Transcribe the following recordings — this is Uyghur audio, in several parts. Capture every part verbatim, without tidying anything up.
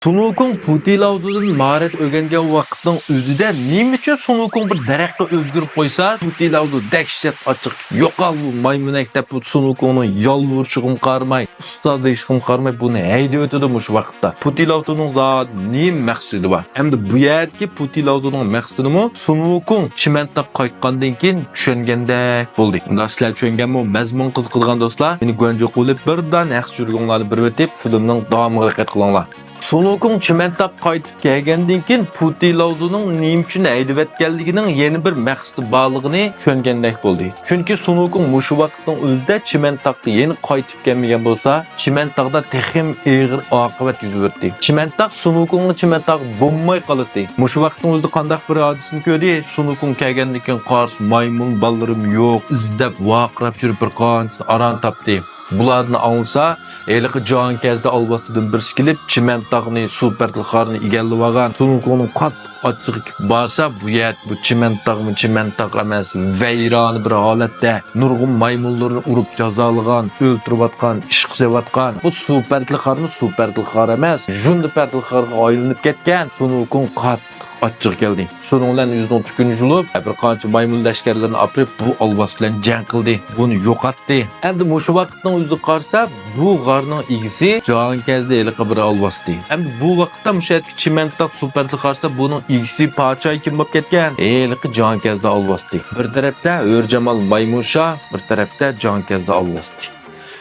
سۇنۇكۇڭ پۇتىلاۋزۇدىن ماھارەت ئۆگەنگەن ۋاقىتنىڭ ئۆزىدە نېمە ئۈچۈن سۇنۇكۇڭ بىر دەرەخكە ئۆزگىرىپ قويسا، پۇتىلاۋزۇ دەھشەت ئاچچىق، يوقال بۇ مايمۇنەك دەپ بۇ سۇنۇكۇڭنىڭ يالۋۇرۇشىغىمۇ قارىماي، ئۇستاز دېيىشىغىمۇ قارىماي بۇنى ھەيدىۋېتىدۇ مۇشۇ ۋاقىتتا. پۇتىلاۋزۇنىڭ زادى نېمە مەقسىتى بار؟ ئەمدى بۇ يەردىكى پۇتىلاۋزۇنىڭ مەقسىتىمۇ سۇنۇكۇڭ چىمەنتاغ قايتقاندىن كېيىن چۈشەنگەندەك بولدى. ئۇنداق سىلەر چۈشەنگەنمۇ؟ مەزمۇن قىزىقىدىغان دوستلار، مېنى گۇەنجۇ قىلىپ بىردان ھەق چۈشۈرگۈڭلارنى بېرىۋېتىپ، فىلىمنىڭ داۋامىغا دىققەت قىلىڭلار. سۇنۇكۇڭ چىمەنتاغ قايتىپ كەلگەندىن كېيىن پۇتىلاۋزۇنىڭ نېمە ئۈچۈن ھەيدىۋەتكەنلىكىنىڭ يەنە بىر مەقسىتى بارلىقىنى چۈشەنگەندەك بولدى. چۈنكى سۇنۇكۇڭ مۇشۇ ۋاقىتنىڭ ئۆزىدە چىمەنتاغقا يەنە قايتىپ كەلمىگەن بولسا، چىمەنتاغدا تېخىمۇ ئېغىر ئاقىۋەت يۈز بېرىتتى. چىمەنتاغ سۇنۇكۇڭنىڭ چىمەنتاغى بولماي قالاتتى. مۇشۇ ۋاقىتنىڭ ئۆزىدە قانداق بىر ھادىسىنى كۆردى؟ سۇنۇكۇڭ كەلگەندىن كېيىن قارىسا مايمۇن بالىلىرىمۇ يوق. ئىزدەپ ۋارقىراپ يۈرۈپ بىر قانچىسى ئاران تاپتى. بۇلاردىن ئاڭلىسا، ھېلىقى جاھانكەزدە ئالۋاستىدىن بىرسى كېلىپ، چىمەنتاغنى، سۇ پەردىلىخارنى ئىگىلىۋالغان، سۇنۇكۇڭنىڭ قاتتىق ئاچچىقى كېلىپ بارسا، بۇ يەردە بۇ چىمەنتاغمۇ چىمەنتاغ ئەمەس، ۋەيرانە بىر ھالەتتە، نۇرغۇن مايمۇنلىرىنى ئۇرۇپ جازالىغان، ئۆلتۈرۈۋاتقان، ئىشقا سېلىۋاتقان، بۇ سۇ پەردىلىخارمۇ سۇ پەردىلىخار ئەمەس، ژۇندى پەردىلىخارغا ئايلىنىپ كەتكەن سۇنۇكۇڭ قاتتىق ئاچچىقى كەلدى. شۇنىڭ بىلەن ئۆزىنىڭ تۈكىنى يۇلۇپ، بىر قانچە مايمۇن لەشكەرلىرىنى ئاپىرىپ، بۇ ئالۋاس بىلەن جەڭ قىلدى. بۇنى يوقاتتى. ئەمدى مۇشۇ ۋاقىتنىڭ ئۆزىدە قارىسا، بۇ غارنىڭ ئىگىسى جاھانكەزدە ھېلىقى بىر ئالۋاستى. ئەمدى بۇ ۋاقىتتا مۇشۇ يەردىكى چىمەنتاغ سۇ پەردىلىخارسا، بۇنىڭ ئىگىسى پادىشاھى كىم بولۇپ كەتكەن؟ ھېلىقى جاھانكەزدە ئالۋاستى. بىر تەرەپتە ھۆرجامال مايمۇنشاھ، بىر تەرەپتە جاھانكەزدە ئالۋاستى.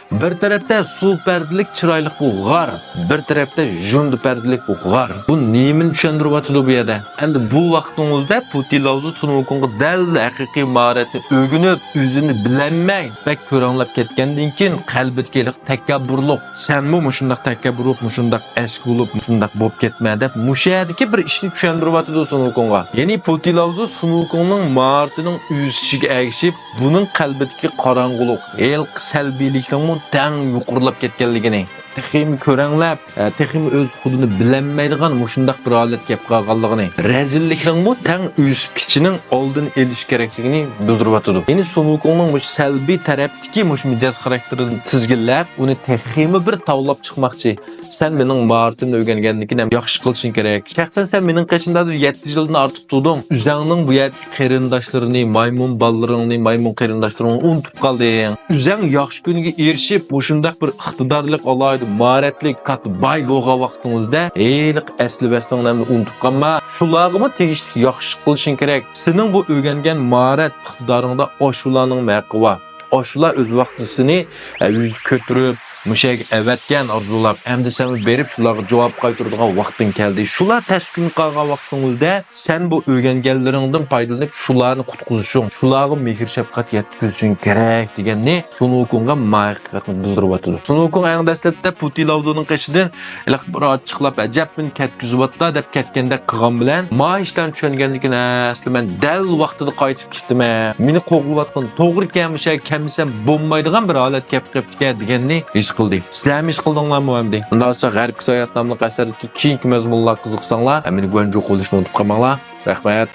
بىر تەرەپتە سۇ پەردىلىك چىرايلىق بۇ غار، بىر تەرەپتە ژۇندى پەردىلىك بۇ غار. بۇ نېمىنى چۈشەندۈرۈۋاتىدۇ بۇ يەردە؟ ئەمدى بۇ ۋاقىتنىڭ ئۆزىدە پۇتىلاۋزۇ سۇنۇكۇڭغا دەل ھەقىقىي ماھارەتنى ئۆگىنىپ، ئۆزىنى بىلەلمەي، بەك كۆرەڭلەپ كەتكەندىن كېيىن، قەلبىدىكى ھېلىقى تەكەببۇرلۇق، سەنمۇ مۇشۇنداق تەكەببۇر بولۇپ، مۇشۇنداق ئەسكى بولۇپ، مۇشۇنداق بولۇپ كەتمە دەپ، مۇشۇ يەردىكى بىر ئىشنى چۈشەندۈرۈۋاتىدۇ سۇنۇكۇڭغا. يەنى پۇتىلاۋزۇ سۇنۇكۇڭنىڭ ماھارىتىنىڭ ئۆسۈشىگە ئەگىشىپ، بۇنىڭ قەلبىدىكى قاراڭغۇلۇق، ھېلىقى سەلبىيلىكنىڭمۇ تەڭ يۇقىرىلاپ كەتكەنلىكىنى، تېخىمۇ كۆرەڭلەپ، ئە، تېخىمۇ ئۆز خۇدىنى بىلەلمەيدىغان مۇشۇنداق بىر ھالەتكە كەپ قالغانلىقىنى، رەزىللىكنىڭمۇ تەڭ ئۆسۈپ كېتىشىنىڭ ئالدىنى ئېلىش كېرەكلىكىنى بىلدۈرۈۋاتىدۇ. يەنى سۇنۇكۇڭنىڭ مۇشۇ سەلبىي تەرەپتىكى مۇشۇ مىجەز خاراكتېرىنى تىزگىنلەپ، ئۇنى تېخىمۇ بىر تاۋلاپ چىقماقچى. سەن مېنىڭ ماھارىتىمنى ئۆگەنگەندىن كېيىن ھەم ياخشى قىلىشىڭ كېرەك. شەخسەن سەن مېنىڭ قېشىمدا يەتتە يىلدىن ئارتۇق تۇردۇڭ. ئۆزەڭنىڭ بۇ يەردىكى قېرىنداشلىرىنى، مايمۇن بالىلىرىڭنى، مايمۇن قېرىنداشلىرىڭنى ئۇنتۇپ قالدىڭ. ئۆزەڭ ياخشى كۈنگە ئېرىشىپ، مۇشۇنداق بىر ئىقتىدارلىق، ئالاھىدە ماھارەتلىك، كاتتا باي بولغان ۋاقتىڭىزدا ھېلىقى ئەسلى ۋەسلىڭنى ئەمدى ئۇنتۇپ قالما. شۇلارغىمۇ تېگىشلىك ياخشى قىلىشىڭ كېرەك. سېنىڭ بۇ ئۆگەنگەن ماھارەت ئىقتىدارىڭدا ئاشۇلارنىڭمۇ ھەققى بار. ئاشۇلار ئۆز ۋاقتىدا سېنى، ئە، يۈز كۆتۈرۈپ، مۇشۇ يەرگە ئەۋەتكەن، ئارزۇلاپ. ئەمدى سەن بېرىپ شۇلارغا جاۋاب قايتۇرىدىغان ۋاقتىڭ كەلدى. شۇلار تەس كۈنگە قالغان ۋاقتىڭىزدا سەن بۇ ئۆگەنگەنلىرىڭدىن پايدىلىنىپ، شۇلارنى قۇتقۇزۇشۇڭ، شۇلارغا مېھىر-شەپقەت يەتكۈزۈشۈڭ كېرەك دېگەننى سۇنۇكۇڭغا ما ھەقىقەتنى بىلدۈرۈۋاتىدۇ. سۇنۇكۇڭ ئەڭ دەسلەپتە پۇتىلاۋزۇنىڭ قېشىدىن ھېلىقى بىر ئاچچىقلاپ، ئەجەب مېنى كەتكۈزۈۋاتتا دەپ كەتكەندەك قىلغان بىلەن، ما ئىشلارنى چۈشەنگەندىن كېيىن، ھە، ئەسلى مەن دەل ۋاقتىدا قايتىپ كېتىپتىمەن. مېنى قوغلىۋاتقىنى توغرىكەن، مۇشۇ يەرگە كەلمىسەم بولمايدىغان بىر ھالەت كەپ قېپتىكەن دېگەننى ھېس قىلدى. سىلەرمۇ ھېس قىلدىڭلارمۇ ئەمدى؟ ئۇنداق بولسا غەربكە ساياھەت ناملىق ئەسەردىكى كېيىنكى مەزمۇنلارغا قىزىقساڭلار، مېنى گۇەنجۇ قىلىشنى ئۇنتۇپ قالماڭلار. رەھمەت.